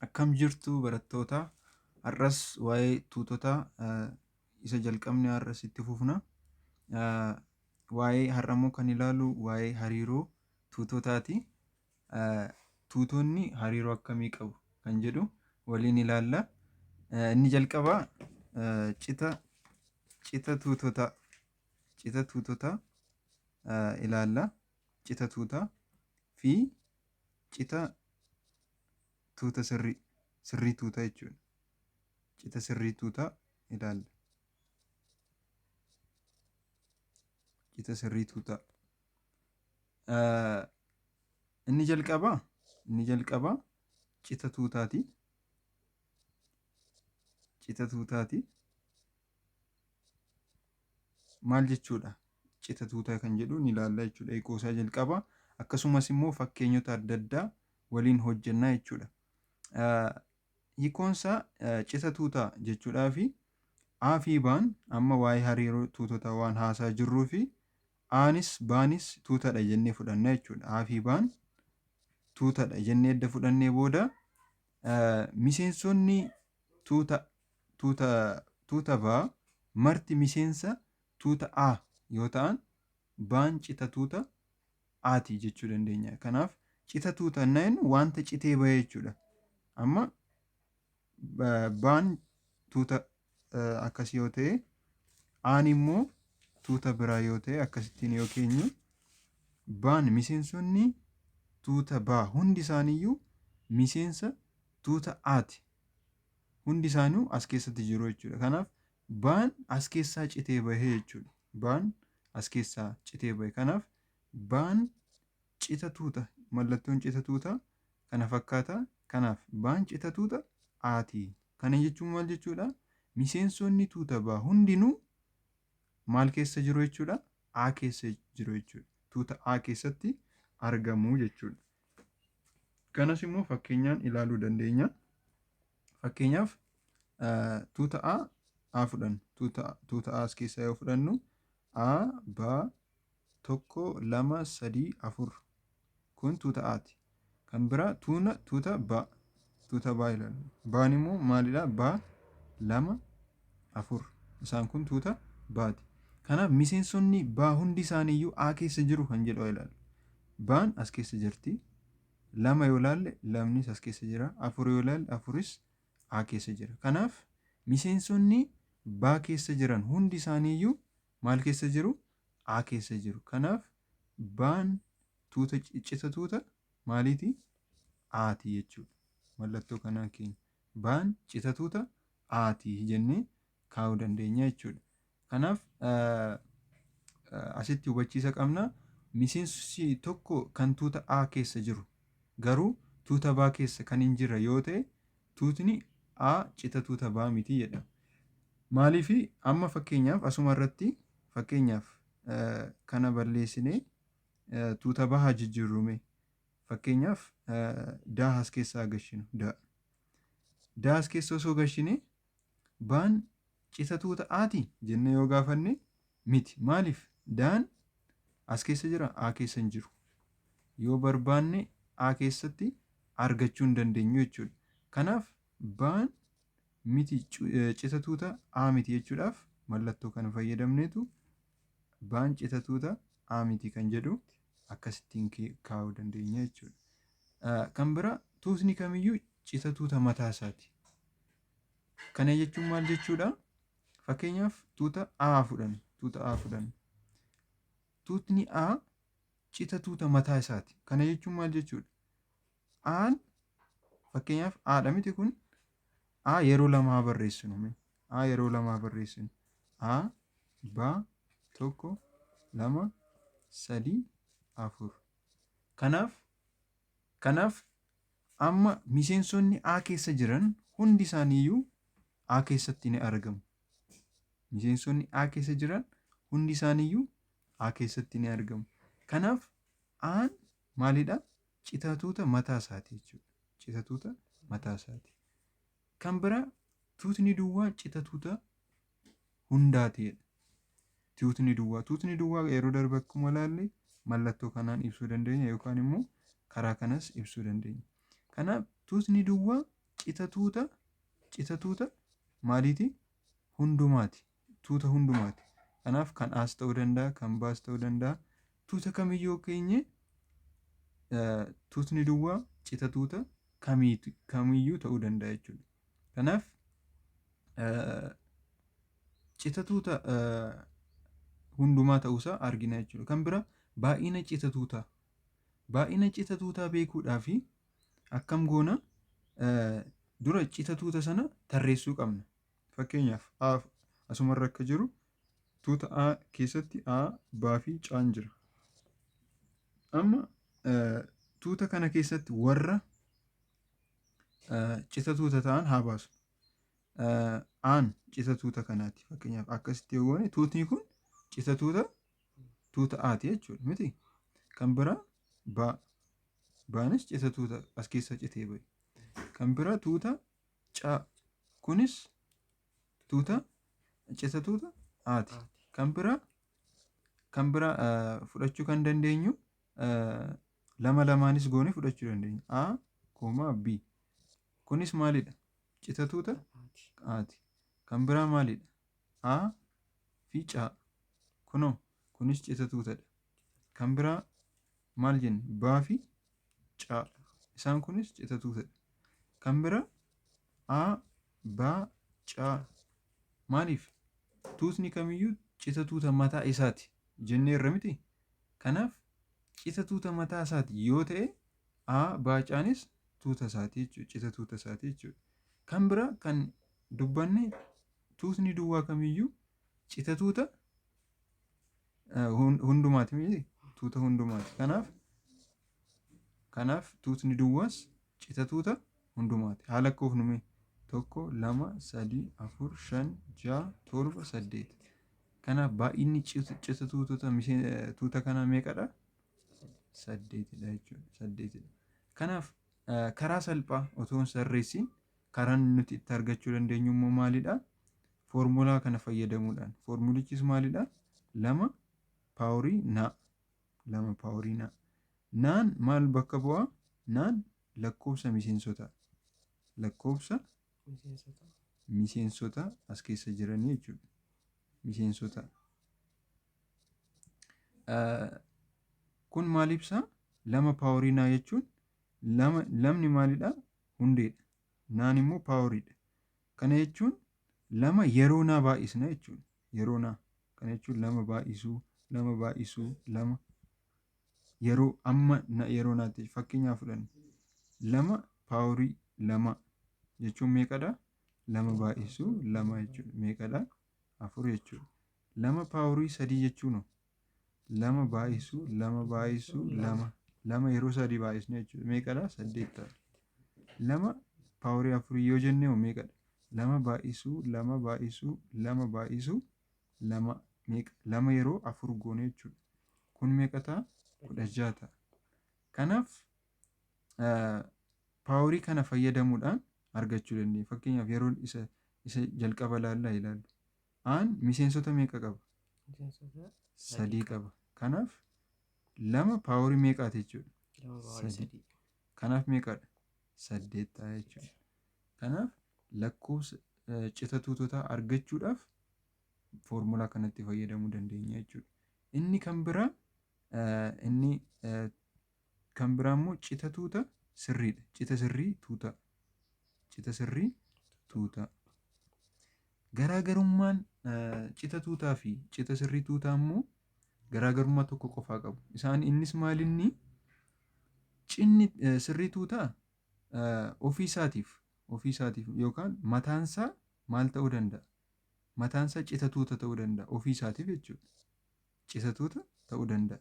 Akkam jirtu barattoota? Har'as waa'ee tuutotaa isa jalqabne har'as itti fufna. Waa'ee har'ammoo kan ilaalu waa'ee hariiroo tuutotaati. Tuutonni hariiroo akkamii qabu kan jedhu waliin ilaalla. Inni jalqabaa cita cita tuutotaa cita tuutotaa ilaalla. Cita tuutaa fi cita tuuta sirrii sirrii tuutaa jechuudha. Cita sirrii tuutaa ilaalla. Cita sirrii tuutaa. Inni jalqabaa cita tuutaati. Cita tuutaati. Maal jechuudha? Cita tuutaa kan jedhu ni ilaalla jechuudha. Hiikoo isaa jalqabaa akkasumas immoo fakkeenyota adda addaa waliin hojjennaa jechuudha. Hiikoonsaa cita tuutaa jechuudhaa fi A fi B'n amma waa'ee hariiroo tuutotaa waan haasaa jirruu fi A'nis B'nis tuutadha jennee fudhanna jechuudha. A fi B'n tuutadha jennee edda fudhannee booda, miseensonni tuuta B marti miseensa tuuta A yoo ta'an, B'n cita tuuta A'ti jechuu dandeenya. Kanaaf cita tuuta innaa jennu wanta citee bahee jechuudha. Amma B'n tuuta akkasii yoo ta'e, A'n immoo tuuta biraa yoo ta'e, akkasittiin yoo keenyu, B'n miseensonni tuuta B hundi isaaniiyyuu miseensa tuuta A'ti. Hundi isaanii as keessatti jiru jechuudha. Kanaaf B'n as keessaa citee bahee jechuudha. B'n as keessaa citee bahe. Kanaaf B'n cita tuuta, mallattoon cita tuutaa kana fakkaata. Kanaaf B'n cita tuuta A'ti. Kana jechuun maal jechuudha? Miseensonni tuuta B hundinuu maal keessa jiru jechuudha? A keessa jiru jechuudha. Tuuta A keessatti argamu jechuudha. Kanas immoo fakkeenyaan ilaaluu dandeenya. Fakkeenyaaf tuuta A A fudhannu. Tuuta A as keessaa yoo fudhannu, A, B, 1, 2, 3, 4, kun tuuta A'ti. Kan biraa tuuna tuuta B. Tuuta B ilaallu. B'n immoo maalidha? B, 2, 4. Isaan kun tuuta B'ti. Kanaaf miseensonni B hundi isaaniiyyuu A keessa jiru kan jedhu haa ilaallu. B'n as keessa jirti. Lama yoo ilaalle, lamnis as keessa jira. Afur yoo ilaalle, afuris A keessa jira. Kanaaf miseensonni B keessa jiran hundi isaaniiyyuu maal keessa jiru? A keessa jiru. Kanaaf B'n tuuta cita tuuta maaliiti? A'ti jechuudha. Mallattoo kanaan keenya. B'n cita tuuta A'ti jennee kaa'uu dandeenya jechuudha. Kanaaf asitti hubachiisa qabna. Miseensi tokko kan tuuta A keessa jiru garuu tuuta B keessa kan hin jirre yoo ta'e, tuutni A cita tuuta B miti jedhama. Maaliif? Amma fakkeenyaaf asuma irratti fakkeenyaaf kana balleessinee tuuta B haa jijjiirrume. Fakkeenyaaf D as keessaa gashinu. D. D as keessa osoo gashine, B'n cita tuuta A'ti jennee yoo gaafanne, miti. Maaliif? D'n as keessa jira, A keessa hin jiru. Yoo barbaanne A keessatti argachuu hin dandeenyu jechuudha. Kanaaf B'n miti, cita tuuta A miti jechuudhaaf mallattoo kana fayyadamneetu B'n cita tuuta A miti kan jedhu akkasittiin kaa'uu dandeenya jechuudha. Kan biraa, tuutni kamiyyuu cita tuuta mataa isaati. Kana jechuun maal jechuudha? Fakkeenyaaf tuuta A fudhannu. Tuuta A fudhannu. Tuutni A cita tuuta mataa isaati. Kana jechuun maal jechuudha? A'n fakkeenyaaf A'dha miti kun? A yeroo lama haa barreessinu. A yeroo lama haa barreessinu. A, B, 1, 2, 3, 4. Kanaaf amma miseensonni A keessa jiran hundi isaaniiyyuu A keessatti ni argamu. Miseensonni A keessa jiran hundi isaaniiyyuu A keessatti ni argamu. Kanaaf A'n maalidha? Cita tuuta mataa isaati jechuudha. Cita tuuta mataa isaati. Kan biraa, tuutni duwwaa cita tuuta hundaati jedha. Tuutni duwwaa. Tuutni duwwaa yeroo darbe akkuma ilaalle mallattoo kanaan ibsuu dandeenya yookaan immoo karaa kanas ibsuu dandeenya. Kanaaf tuutni duwwaa Cita tuuta maaliiti? Hundumaati. Tuuta hundumaati. Kanaaf kan A's ta'uu danda'a, kan B's ta'uu danda'a. Tuuta kamiyyuu keenye tuutni duwwaa cita tuuta kamiyyuu ta'uu danda'a jechuudha. Kanaaf cita tuuta hundumaa ta'uusaa argina jechuudha. Kan bira baay'ina cita tuutaa. Baay'ina cita tuutaa beekuudhaaf akkam goona? Dura cita tuuta sana tarreessuu qabna. Fakkeenyaaf A asumarra akka jiru tuuta A keessatti A, B fi C'n jira. Amma tuuta kana keessatti warra cita tuuta ta'an haa baasu. A'n cita tuuta kanaati. Fakkeenyaaf akkasitti yoo goone tuutni kun cita tuuta Aati jechuudha miti. Kan biraa B. B'nis cita tuuta as keessa citee bahe. Kan biraa tuuta C. Kunis tuuta cita tuuta Aati. Kan biraa fudhachuu kan dandeenyu lama lamaanis goonee fudhachuu dandeenya. A, comma B. Kunis maalidha? Cita tuuta Aati. Kan biraa maalidha? A fi C. Kunoo kunis cita tuutadha. Kan biraa maal jenna? B fi C. Isaan kunis cita tuutadha. Kan biraa A, B, C. Maaliif? Tuutni kamiyyuu cita tuuta mataa isaati jenneerra miti? Kanaaf cita tuuta mataa isaati yoo ta'e A, B, C'nis tuuta isaati jechuudha. Cita tuuta isaati jechuudha. Kan biraa kan dubbanne tuutni duwwaa kamiyyuu cita tuuta hundumaati miti? Tuuta hundumaati. Kanaaf tuutni duwwaas cita tuuta hundumaati. Haa lakkoofnu mee: tokko, lama, sadii, afur, shan, ja'a, torba, saddeet. Kanaaf baay'inni cita tuutota tuuta kanaa meeqadha? Saddeetidha jechuudha. Saddeetidha. Kanaaf karaa salphaa otoo hin sirreessiin karaan nuti itti argachuu dandeenyu immoo maalidha? Foormulaa kana fayyadamuudhaan. Foormulichis maalidha? Lama power n. Lama power n. Naan maal bakka bu'aa? Naan lakkoofsa miseensotaa. Lakkoofsa miseensota as keessa jiranii jechuudha. Miseensota. Kun maal ibsaa? Lama power n jechuun lama, lamni maalidha? Hundeedha. Naan immoo poweriidha. Kana jechuun lama yeroo naa baay'isna jechuudha. Yeroo naa. Kana jechuun lama baay'isuu, lama baay'isuu, lama yeroo amma yeroo naatti fakkeenyaaf fudhanne, lama power lama jechuun meeqadha? Lama baay'isuu lama jechuudha. Meeqadha? Afur jechuudha. Lama power sadii jechuun lama baay'isuu, lama baay'isuu, lama, lama yeroo sadii baay'isne jechuudha. Meeqadha? Saddeet ta'a. Lama power afurii yoo jenne hoo meeqadha? Lama baay'isuu, lama baay'isuu, lama baay'isuu, lama meeqa? Lama yeroo afur goone jechuudha. Kun meeqa ta'a? 16 ta'a. Kanaaf power kana fayyadamuudhaan argachuu dandeenya. Fakkeenyaaf yeroo isa jalqaba laallaa ilaallu. Aan miseensota meeqa qaba? Sadii qaba. Kanaaf lama power meeqaati jechuudha? Sadii. Kanaaf meeqadha? Saddeet ta'a jechuudha. Kanaaf lakkoofsa cita tuutotaa argachuudhaaf foormulaa kanatti fayyadamuu dandeenya jechuudha. Inni kan biraa immoo cita tuuta sirriidha. Cita sirrii tuuta. Cita sirrii tuuta. Garaagarummaan cita tuutaa fi cita sirrii tuutaa immoo garaagarummaa tokko qofaa qabu. Isaan innis maalinni cinni sirrii tuutaa ofii isaatiif yookaan mataansaa maal ta'uu danda'a? Mataansaa cita tuuta ta'uu danda'a ofii isaatiif jechuudha. Cita tuuta ta'uu danda'a.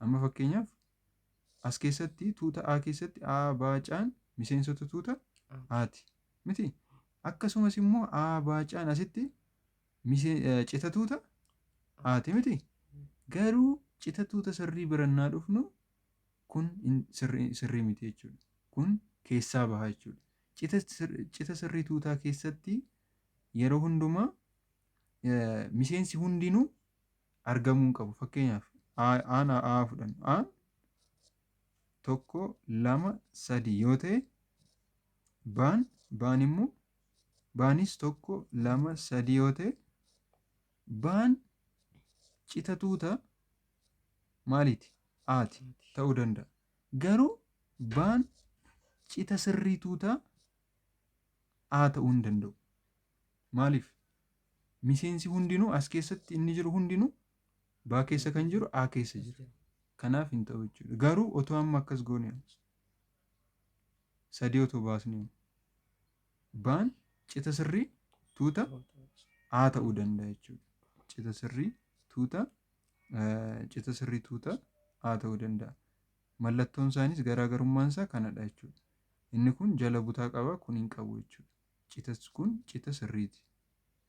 Amma fakkeenyaaf as keessatti tuuta A keessatti A, B, C'n miseensota tuuta A'ti. Miti? Akkasumas immoo A, B, C'n asitti cita tuuta A'ti miti? Garuu cita tuuta sirrii birannaa dhufnu kun sirrii miti jechuudha. Kun keessaa baha jechuudha. Cita sirrii tuutaa keessatti yeroo hundumaa miseensi hundinuu argamuu hin qabu. Fakkeenyaaf A'n A fudhannu. A'n tokko, lama, sadi yoo ta'e, B'n Baan immoo baanis 1, 2, 3 yoo ta'e baan cita tuuta maaliiti? Aati ta'uu danda'a. Garuu baan cita sirrii tuuta A ta'uu hin danda'u. Maaliif? Miseensi hundinuu as keessatti inni jiru hundinuu baa keessa kan jiru A keessa jira. Kanaaf hin ta'u jechuudha. Garuu otoo amma akkas goone sadii otoo baasne baan cita sirrii tuuta A ta'uu danda'a jechuudha. Cita sirrii tuuta cita sirrii tuuta A ta'uu danda'a. Mallattoon isaanis garaagarummaan isaa kanadha jechuudha. Inni kun jala butaa qaba, kun hin qabu jechuudha. Cita kun cita sirriiti.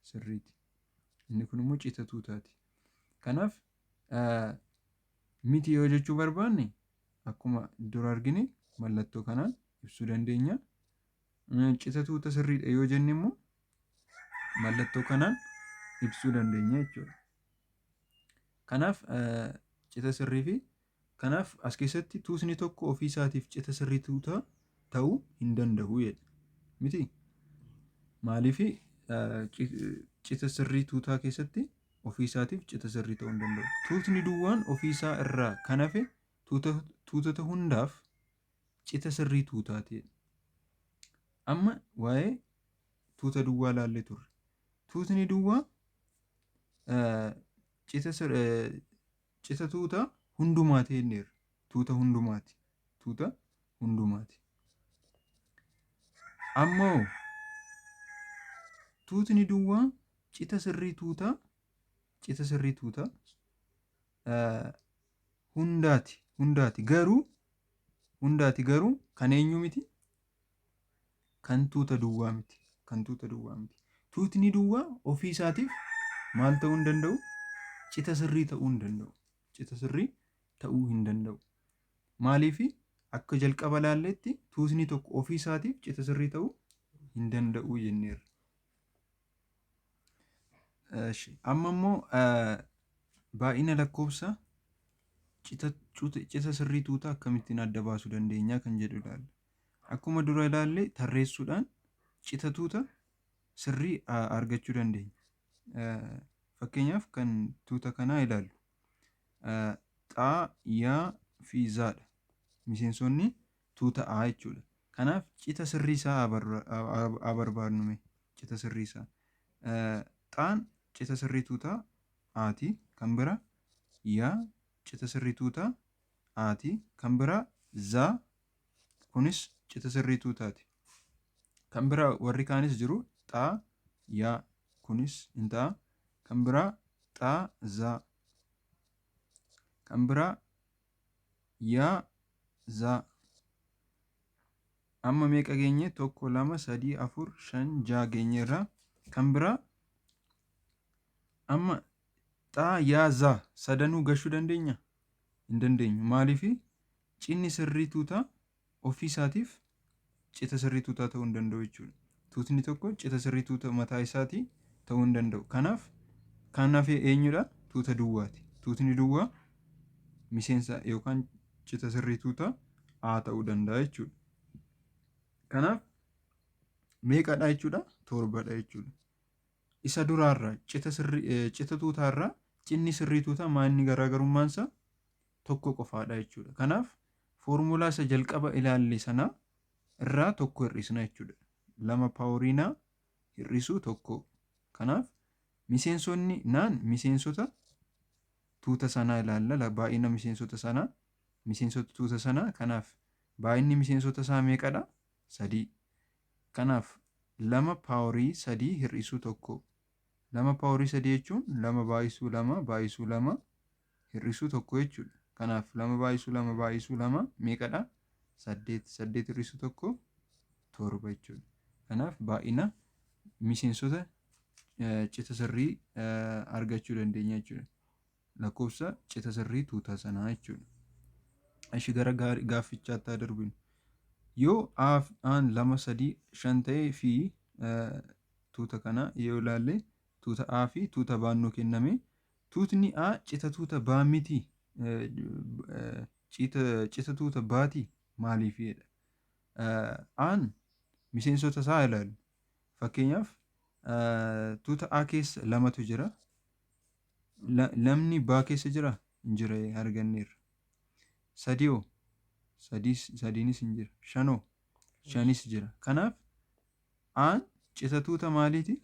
Sirriiti. Inni kun immoo cita tuutaati. Kanaaf miti yoo jechuu barbaanne akkuma dura argine mallattoo kanaan ibsuu dandeenya. Cita tuuta sirriidha yoo jenne immoo mallattoo kanaan ibsuu dandeenya jechuudha. Kanaaf cita sirrii fi kanaaf as keessatti tuutni tokko ofii isaatiif cita sirrii tuuta ta'uu hin danda'u jedha. Miti? Maaliif cita sirrii tuutaa keessatti ofii isaatiif cita sirrii ta'uu hin danda'u. Tuutni duwwaan ofii isaa irraa kan hafe tuutota hundaaf cita sirrii tuutaati jedha. Amma waa'ee tuuta duwwaa ilaallee turre. Tuutni duwwaa cita tuuta hundumaati jenneerra. Tuuta hundumaati. Tuuta hundumaati. Ammoo tuutni duwwaa cita sirrii tuutaa cita sirrii tuutaa hundaati hundaati garuu hundaati garuu kan eenyu miti? Kan tuuta duwwaa miti. Kan tuuta duwwaa miti. Tuutni duwwaa ofii isaatiif maal ta'uu hin danda'u? Cita sirrii ta'uu hin danda'u. Cita sirrii ta'uu hin danda'u. Maaliif akka jalqaba laalletti tuutni tokko ofii isaatiif cita sirrii ta'uu hin danda'u jenneerra. Amma immoo baay'ina lakkoofsa cita sirrii tuutaa akkamittiin adda baasuu dandeenya kan jedhu ilaalla. Akkuma dura ilaalle tarreessuudhaan cita tuuta sirrii argachuu dandeenya. Fakkeenyaaf kan tuuta kanaa ilaallu. Xaa, yaa fi zaadha. Miseensonni tuuta A jechuudha. Kanaaf cita sirrii isaa haa barbaadnu mee. Cita sirrii isaa. Xaan cita sirrii tuuta Aati. Kan bira yaa cita sirrii tuuta Aati. Kan bira zaa kunis cita sirrii tuutaati. Kan bira warri kaanis jiru xaa yaa kunis hin ta'a. Kan biraa xaa zaa. Kan biraa yaa zaa. Amma meeqa geenye? 1, 2, 3, 4, 5, 6 geenyeerra. Kan biraa amma xaa yaa zaa sadanuu gashuu dandeenya? Hin dandeenyu. Maaliif? Cinni sirrii tuutaa ofii isaatiif cita sirrii tuutaa ta'uu hin danda'u jechuudha. Tuutni tokko cita sirrii tuuta mataa isaatii ta'uu hin danda'u. Kanaaf kan hafe eenyudha? Tuuta duwwaati. Tuutni duwwaa miseensa yookaan cita sirrii tuuta A ta'uu danda'a jechuudha. Kanaaf meeqadha jechuudha? Torbadha jechuudha. Isa duraarraa cita sirrii cita tuutaarraa cinni sirrii tuutaa maa inni garaagarummaan isaa tokko qofaadha jechuudha. Kanaaf foormulaa isa jalqaba ilaalle sana irraa tokko hir'isna jechuudha. Lama paaworii naa hir'isuu tokko. Kanaaf miseensonni naan miseensota tuuta sanaa ilaalla. Baay'ina miseensota sanaa miseensota tuuta sanaa kanaaf baay'inni miseensota isaa meeqadha? Sadii. Kanaaf lama paaworii sadii hir'isuu tokko. Lama paaworii sadii jechuun lama baay'isuu lama baay'isuu lama hir'isuu tokko jechuudha. Kanaaf lama baay'isuu lama baay'isuu lama meeqadha? Saddeet. Saddeet hir'isuu tokko torba jechuudha. Kanaaf baay'ina miseensota cita sirrii argachuu dandeenya jechuudha. Lakkoofsa cita sirrii tuuta sanaa jechuudha. Ishi gara gaaffichaatti haa darbinu. Yoo A'n 2, 3, 5 ta'ee fi tuuta kana yoo ilaalle tuuta A fi tuuta B'n nuu kenname. Tuutni A cita tuuta B miti cita tuuta B'ti maaliif jedha. A'n Miseensota isaa ilaalu. Fakkeenyaaf tuuta A keessa lamatu jira. Lamni B keessa jira? Hin jira, arganneerra. Sadii hoo? Sadiinis hin jira. Shanoo? Shanis jira. Kanaaf A'n cita tuuta maaliiti?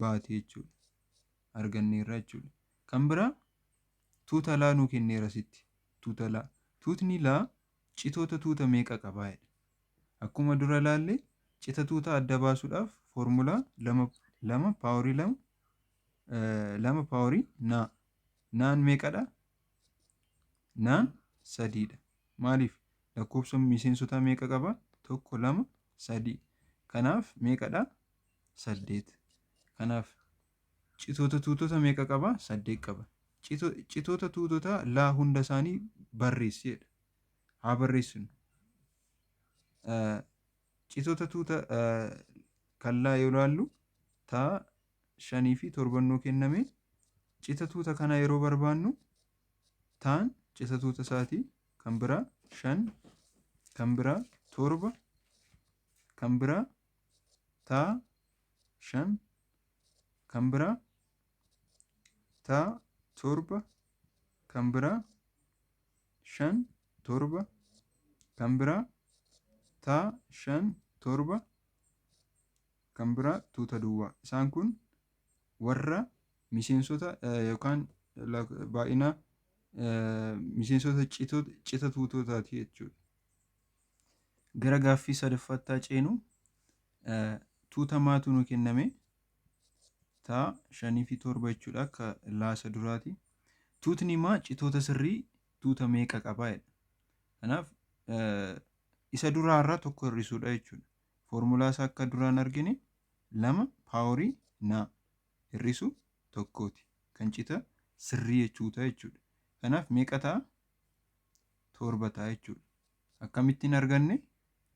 Baati jechuudha. Arganneerra jechuudha. Kan biraa tuuta laa nuu kenneera sitti. Tuuta laa. Tuutni laa citoota tuuta meeqa qabaa jedha. Akkuma dura ilaalle cita tuuta adda baasuudhaaf foormulaa 2 power 2 2 power naa. Naan meeqadha? Naan sadiidha. Maaliif? Lakkoofsa miseensotaa meeqa qaba? 1, 2, 3. Kanaaf meeqadha? 8. Kanaaf citoota tuutota meeqa qaba? 8 qaba. Citoota tuutota laa hunda isaanii barreessi jedha. Haa barreessinu. Citoota tuuta kan laa yoo ilaallu taa 5 fi 7 nuu kenname. Cita tuuta kana yeroo barbaannu taan cita tuuta isaatii, kan biraa 5, kan biraa 7, kan biraa taa 5, kan biraa taa 7, kan biraa 5 7, kan biraa taa 5 7, kan biraa tuuta duwwaa. Isaan kun warra miseensota yookaan baay'ina miseensota cita tuutotaati jechuudha. Gara gaaffii sadaffaatti ceenu. Tuuta maatu nu kenname? Taa 5 fi 7 jechuudha akka laasa duraati. Tuutni maa citoota sirrii tuuta meeqa qabaa jedha. Kanaaf isa duraarraa tokko hir'isuudha jechuudha. Foormulaa isaa akka duraan argine 2 power naa hir'isu tokkooti. Kan cita sirrii jechuudha jechuudha. Kanaaf meeqa ta'a? 7 ta'a jechuudha. Akkamittiin arganne?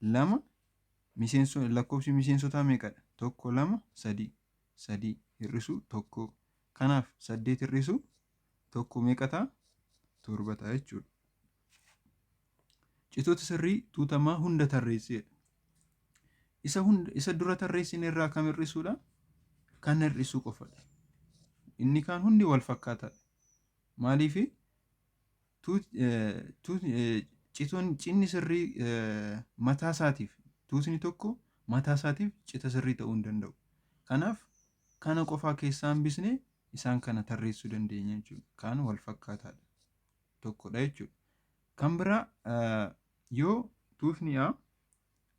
2 lakkoofsi miseensotaa meeqadha? 1, 2, 3. 3 hir'isu 1. Kanaaf 8 hir'isu 1 meeqa ta'a? 7 ta'a jechuudha. Citoota sirrii tuutamaa hunda tarreessedha. Isa dura tarreessine irraa kam hir'isuudha? Kan hir'isuu qofadha. Inni kaan hundi wal fakkaataadha. Maaliif? Citoon cinni sirrii mataa isaatiif, tuutni tokko mataa isaatiif cita sirrii ta'uu hin danda'u. Kanaaf kana qofaa keessaa hambisnee isaan kana tarreessuu dandeenya jechuudha. Kaan wal fakkaataadha. Tokkodha jechuudha. Kan biraa yoo tuutni A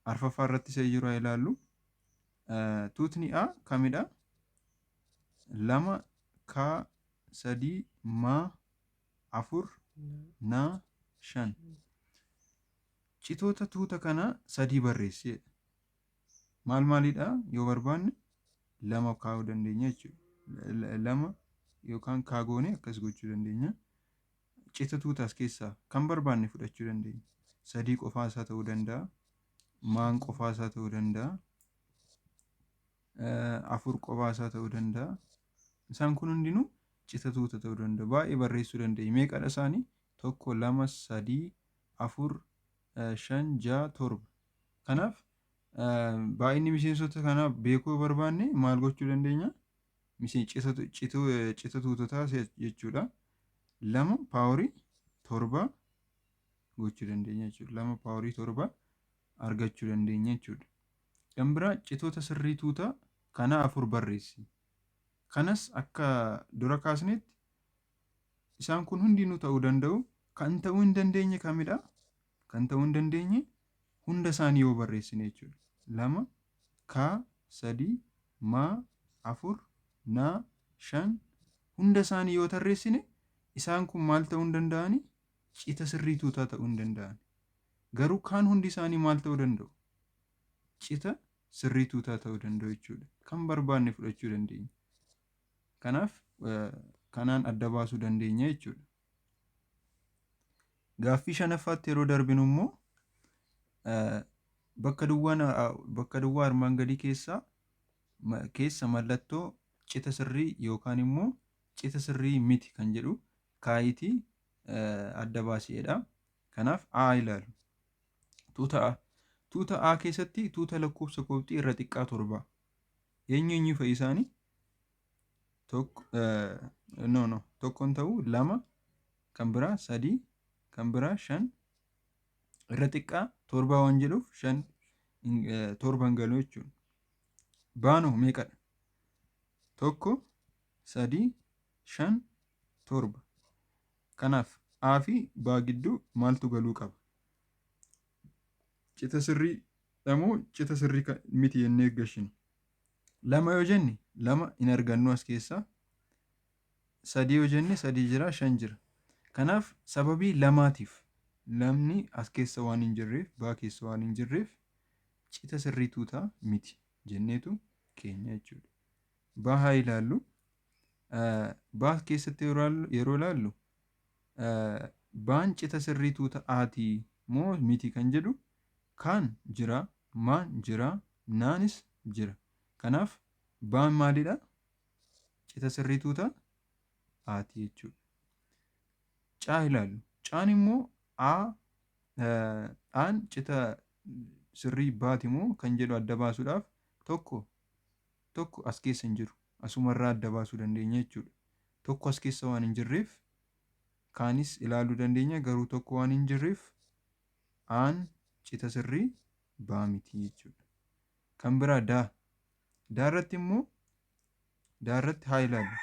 arfaffaa irratti isa jiru haa ilaallu. Tuutni A kamidha? 2 K 3 M 4 N 5. Citoota tuuta kana sadii barreessedha. Maal maalidha? Yoo barbaanne 2 kaa'uu dandeenya jechuudha. 2 yookaan kaagoonee akkas gochuu dandeenya. Cita tuuta as keessaa kan barbaanne fudhachuu dandeenya. 3 qofaa isaa ta'uu danda'a. Maan qofaa isaa ta'uu danda'a. 4 qofaa isaa ta'uu danda'a. Isaan kun hundinuu cita tuuta ta'uu danda'u. Baay'ee barreessuu dandeenya. Meeqadha isaanii? 1, 2, 3, 4, 5, 6, 7. Kanaaf baay'inni miseensota kanaa beekuu barbaanne maal gochuu dandeenya? Cita tuutotaa jechuudha. 2 power 7 gochuu dandeenya jechuudha. 2 power 7 argachuu dandeenya jechuudha. Kan biraa citoota sirrii tuuta kana 4 barreessi. Kanas akka dura kaasnetti isaan kun hundinuu ta'uu danda'u. Kan ta'uu hin dandeenye kamidha? Kan ta'uu hin dandeenye hunda isaanii yoo barreessine jechuudha. 2 K 3 M 4 N 5 hunda isaanii yoo tarreessine isaan kun maal ta'uu hin danda'ani? Cita sirrii tuutaa ta'uu hin danda'an. Garuu kaan hundi isaanii maal ta'uu danda'u? Cita sirrii tuutaa ta'uu danda'u jechuudha. Kan barbaanne fudhachuu dandeenya. Kanaaf kanaan adda baasuu dandeenya jechuudha. Gaaffii shanaffaatti yeroo darbinu immoo bakka duwwaa armaan gadii keessa mallattoo cita sirrii yookaan immoo cita sirrii miti kan jedhu kaayitii adda baasiidha. Kanaaf A ilaalu. Tuuta A. Tuuta A keessatti tuuta lakkoofsa qobxii irra xiqqaa 7. Eenyu eenyu fa'i isaanii? Tokko, no no, tokkoon ta'u, 2, kan biraa 3, kan biraa 5. Irra xiqqaa 7 waan jedhuuf 5, 7 hin galu jechuudha. Baanoo meeqadha? 1, 3, 5, 7. Kanaaf A fi B gidduu maaltu galuu qaba? Cita sirrii dhamoo cita sirrii miti jennee eeggashinu. 2 yoo jenne 2 hin argannu as keessaa. 3 yoo jenne 3 jira, 5 jira. Kanaaf sababii lamaatiif, lamni as keessa waan hin jirreef, baa keessa waan hin jirreef, cita sirrii tuutaa miti jenneetu keenya jechuudha. Baa haa ilaallu. Baa keessatti yeroo ilaallu, baan cita sirrii tuuta Aatii moo miti kan jedhu, kaan jira, maan jira, naanis jira. Kanaaf baan maalidha? Cita sirrii tuuta Aatii jechuudha. Caa ilaallu. Caan immoo A aan cita sirrii baati moo kan jedhu adda baasuudhaaf, 1 as keessa hin jiru. Asumarraa adda baasuu dandeenya jechuudha. 1 as keessa waan hin jirreef, kaanis ilaaluu dandeenya, garuu 1 waan hin jirreef aan cita sirrii baa miti jechuudha. Kan biraa daa. Daa irratti immoo, daa irratti haa ilaallu.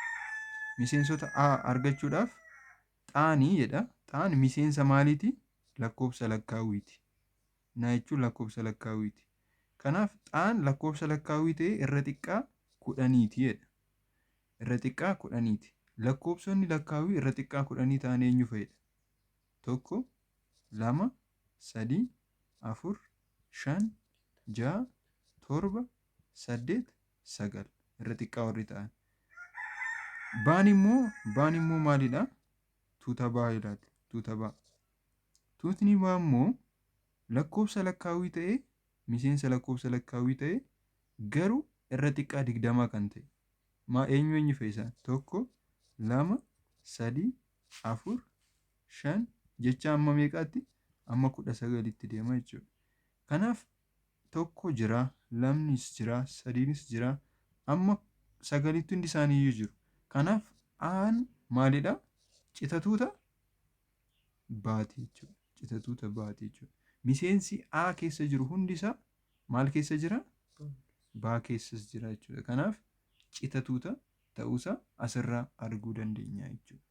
Miseensota A argachuudhaaf xaanii jedha. Xaan miseensa maaliiti? Lakkoofsa lakkaawwiiti. Na jechuun lakkoofsa lakkaawwiiti. Kanaaf xaan lakkoofsa lakkaawwii ta'ee irra xiqqaa 10ti jedha. Irra xiqqaa 10ti. Lakkoofsonni lakkaawwii irra xiqqaa 10 ta'an eenyu fa'idha? 1, 2, 3, 4, 5, 6, 7, 8, 9 irra xiqqaa warri ta'an. Baan immoo maalidha? Tuuta baa ilaallu. Tuuta baa. Tuutni baa immoo lakkoofsa lakkaawwii ta'ee, miseensa lakkoofsa lakkaawwii ta'ee, garuu irra xiqqaa 20 kan ta'e. Maa eenyu eenyu fa'i isaan? 1, 2, 3, 4, 5 jecha amma meeqaatti? Amma 19tti deema jechuudha. Kanaaf 1 jira, lamnis jira, sadiinis jira, amma 9tti hundi isaaniiyyuu jiru. Kanaaf aan maalidha? Cita tuuta baati jechuudha. Cita tuuta baati jechuudha. Miseensi A keessa jiru hundi isaa maal keessa jira? Baa keessas jira jechuudha. Kanaaf cita tuuta ta'uusaa asirraa arguu dandeenya jechuudha.